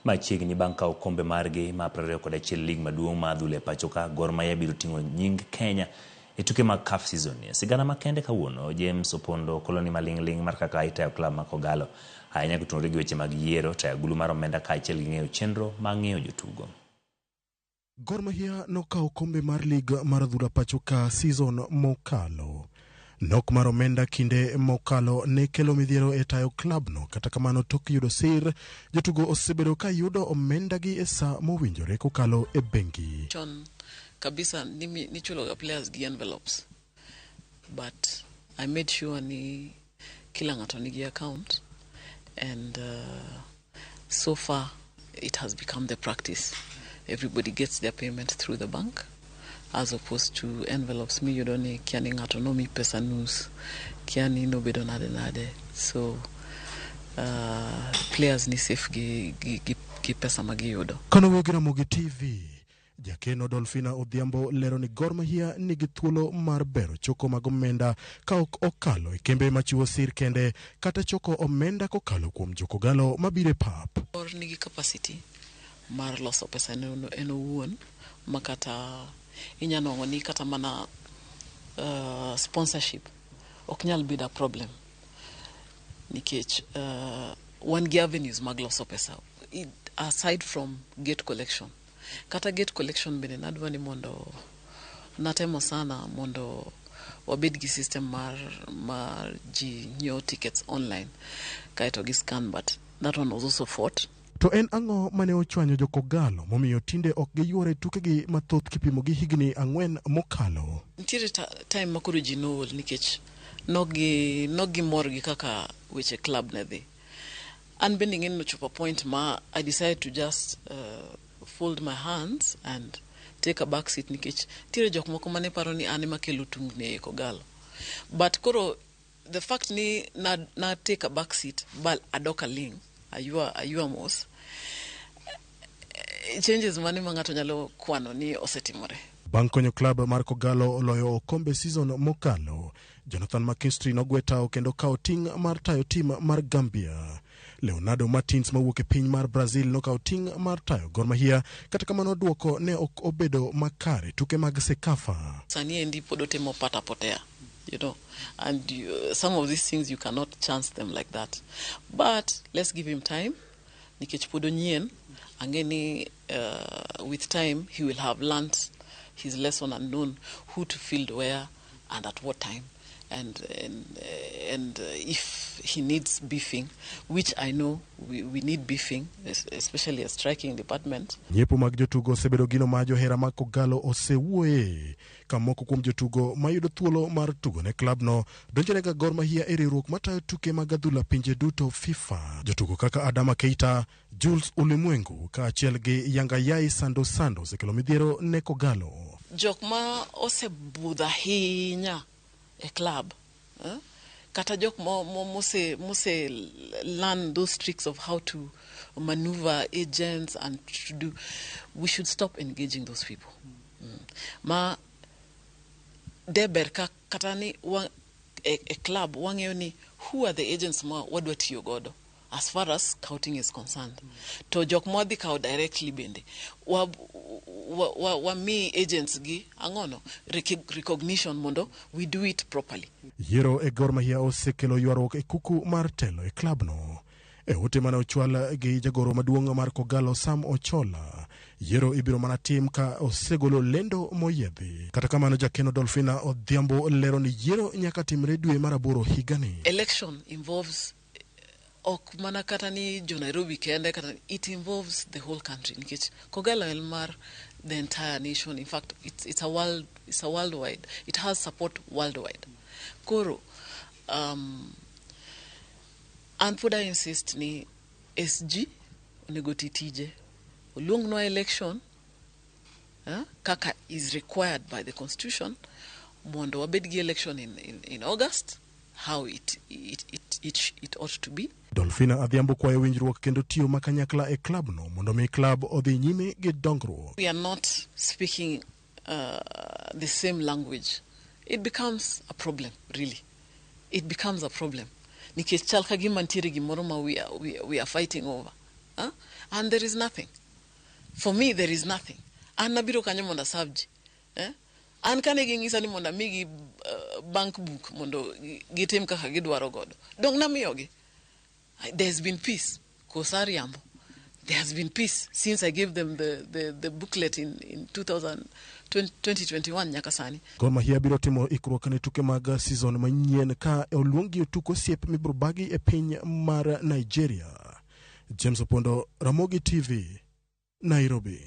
Machiegni bang' kawo kombe margi ma 21 lig maduong' ma adhula e pacho ka, Gor Mahia biro ting'o nying Kenya e tuke mag CAF season. Sigana makende kawuono, James Opondo koloni maling'ling' mar kaka itayo klab ma Kogalo, ahinya kotenore gi weche mag yiero, tayo agulu mar omenda kaachiel gi ng'eyo chenro mar ng'eyo jotugo. Gor Mahia nokawo kombe mar lig mar adhula pacho ka season mokalo. Nok mar omenda kinde mokalo ne kelo midhiero e tayo klabno, kata kamano tok yudo sir, jotugo osebedo ka yudo omenda gi e sa mowinjore kokalo e bengi. Chon kabisa nichuloga players gi envelopes, but I made sure ni kila ng'ato nigi account, and so far it has become the practice. Everybody gets their payment through the bank as opposed to envelopes miyudo ni kia ni ng'ato nomi pesa nus, kia ni nobedo nade nade. So players ni safe gi pesa magiyudo. Kanowuok gi Ramogi TV, jakeno Dolphina Odhiambo lero ni Gor Mahia nigi thuolo mar bero choko mag omenda ka ok okalo e kembe machiwo sir kende kata choko omenda kokalo kuom jokogalo mabiro e pap. Gor nigi capacity mar loso pesa en owuon, ma kata inya nwang'o ni kata mana sponsorship ok nyal bedo a problem nikech wan gi avenues mag loso pesa aside from gate collection. Kata gate collection bende nadwa ni mondo natemo sana mondo wabed gi system mar ji nyiewo tickets online kaeto gi scan, but that one was also fought. To en ang'o mane ochwanyo jo-Kogalo momiyo tinde ok giyuore tukegi mathoth kipimo gi higni 4 mokalo? Nitiere time ma koro ji nool nikech nok gimor gi kaka weche club ne dhi. An bende ing'eni nochopo point ma I decided to just fold my hands and take a back seat nikech nitiere jok moko mane paro ni an ema kelo tungni e Kogalo. But koro the fact ni na take a back seat ba adok aling', aywa mos, changes mane ma ng'ato nyalo kwano ni osetimore. Bang' konyo klab mar Kogalo loyo okombe season mokalo, Jonathan McKinstry nogwe tao kendo kawo ting' mar tayo tim mar Gambia. Leonardo Martins mawuok e piny mar Brazil nokawo ting' mar tayo Gor Mahia, kata kamano duoko ne ok obedo makare tuke mag CECAFA. Sani endi pod otemo pata potea, and some of these things you cannot chance them like that. But let's give him time, nikech pod onyien, ang'e ni with time he will have learnt his lesson and known who to field where and at what time. And if he needs beefing, which I know we need beefing, especially a striking department. Nyiepo mag jotugo osebedo gino ma johera mag Kogalo osewuoye, ka moko kuom jotugo mayudo thuolo mar tugo ne klabno donjonega Gor Mahia e riwruok matayo tuke mag adhula pinje duto FIFA. Jotugo kaka Adama Keita, Jules Ulimwengu kaachiel gi Yangayai Sando Sando osekelo midhiero ne Kogalo. Jok ma osebudho ahinya e club, eh? Kata jok mose learn those tricks of how to maneuver agents and to do, we should stop engaging those people. Ma de ber ka kata ni e club wang'eyo ni who are the agents ma wadwa tiyo godo as far as scouting is concerned. To jok ma wadhi kawo directly bende wa mi agents gi ang'ono recognition mondo we do it properly. Yiero e Gor Mahia osekelo ywaruok e kuku mar telo e klabno. E ote mane ochwal gi jagoro maduong' mar Kogalo Sam Ochola, yiero ibiro mana tim ka osegolo lendo moyiedhi. Kata kamano jakeno Dolphina Odhiambo lero ni yiero nyaka timre dwe mar 8 higani. Election involves ok mana kata ni jo Nairobi kende, kata it involves the whole country nikech Kogalo en mar the entire nation. In fact, it's a worldwide, it has support worldwide. Koro an pod I insist ni SG onego ti tije oluongnwa election, kaka is required by the constitution mondo wabed gi election in August, how it ought to be. Dolphina Adhiambo kwayo winjruok kendo tiyo makanyakla e klabno mondo mi klab odhi nyime gi dongruok. We are not speaking the same language. It becomes a problem, really. It becomes a problem. Nikech chal ka gima nitiere gimoro ma we are fighting over. Huh? And there is nothing. For me, there is nothing. An nabiro kanyo mondo aserve ji. Eh? An kane ging'isa ni mondo amigi bank book mondo gitim kaka gidwaro godo. Dong namiyogi. There's been peace. Kosa ariambo. There has been peace since I gave them the booklet in 2021 nyaka sani. Gor Mahia biro timo ikruok ne tuke mag season manyien ka oluonggi e tuk osiep mibiro bagi e piny mar Nigeria. James Opondo, Ramogi TV, Nairobi.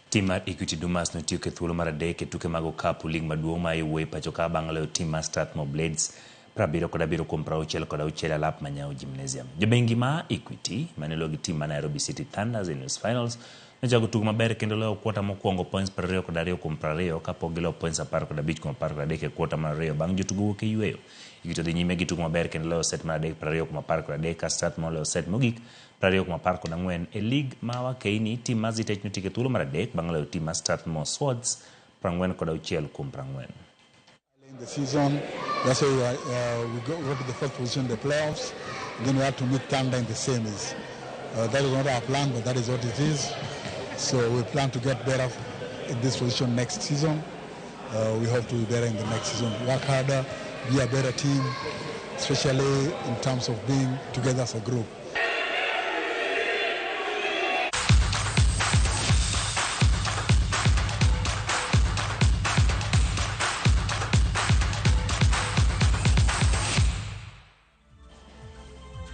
Tim mar Equity Dumas notieko e thuolo mar 3 e tuke mag okapu lig maduong' ma iwuoye pacho ka bang' loyo tim mar Strathmore Blades 77 kuom 66 e lap Manyao Gymnasium. Jobengi ma Equity mane oloyo gi tim mar Nairobi City Thunders e nus finals nochako tugo maber kendo loyo kwata mokwongo points 22 kuom 20 kapok giloyo points 15 kuom 13 e kwata mar ariyo bang' jotugo wuok e yueyo. Equity odhi nyime gi tugo maber kendo loyo set mar 3 20 kuom 13 ka Strathmore loyo set mogik 20 kuom 14. E lig ma wakeini tim mar Zetech notieko e thuolo mar 3 bang' loyo tim mar Strathmore Swords 46 kuom 40. In the season, that's why we got to the first position in the playoffs. Then we had to meet Thunder in the semis. That is not our plan, but that is what it is. So we plan to get better in this position next season. We hope to be better in the next season. Work harder, be a better team, especially in terms of being together as a group.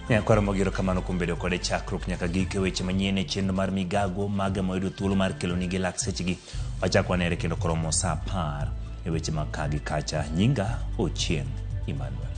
Nyakwaro mogiro kamano kuom bedo kode chakruok nyaka gike weche manyien e chenro mar migago maga moyudo thuolo mar kelonigi lak sechegi wachak wanere kendo koromo saa 10 e weche mag ka gi kacha. Nyinga Ochieng' Emmanuel.